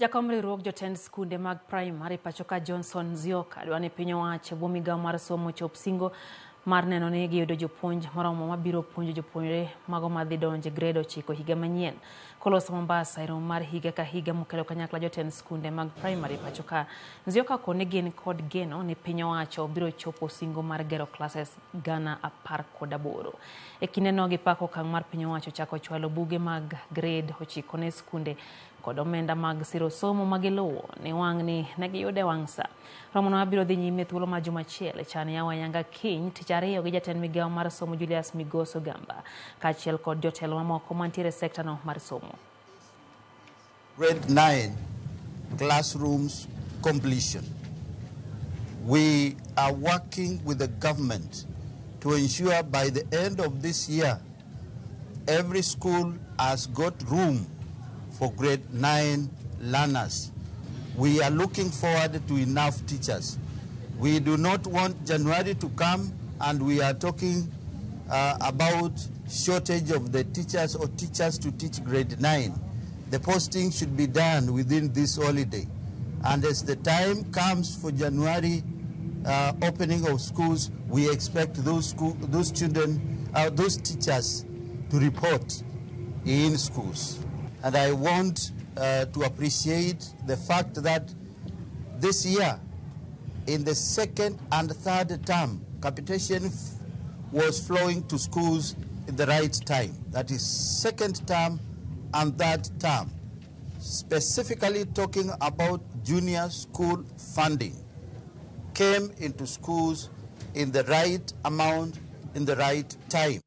Jakom riwruog jotend skunde mag praimari pacho ka Johnson Nzioka dwa ni piny owacho e bwo migao mar somo chop singo mar neno ni giyudo jopuonj moromo mabiro puonjo jopuonjre mago madhi donjo e gred 9 higa manyien. Koloso Mombasa e romo mar higa ka higa mokelo kanyakla jotend skunde mag praimari pacho ka, Nzioka koni gin kod geno ni piny owacho biro chopo singo mar gero klases 18,000. E kindeno gipako okang' mar piny owacho chako chwalo buge mag gred 9 ne skunde kod omenda mag siro somo ma giluwo ni wang'ni ne giyude wang' sa. Romono biro dhi nyime thuolo mar juma achiel chan yawo ayanga kiny tich ariyo gi jatend migawo mar somo Julius Migos Ogamba kaachiel kod jotelo mamoko mantiere e sekta no mar somo. Grade 9 classrooms completion. We are working with the government to ensure by the end of this year, every school has got room for grade 9 learners. We are looking forward to enough teachers. We do not want January to come and we are talking about shortage of the teachers or teachers to teach grade 9. The posting should be done within this holiday. And as the time comes for January opening of schools, we expect those children, those teachers to report in schools. And I want to appreciate the fact that this year, in the second and third term, capitation was flowing to schools in the right time. That is second term and third term. Specifically talking about junior school funding, came into schools in the right amount, in the right time.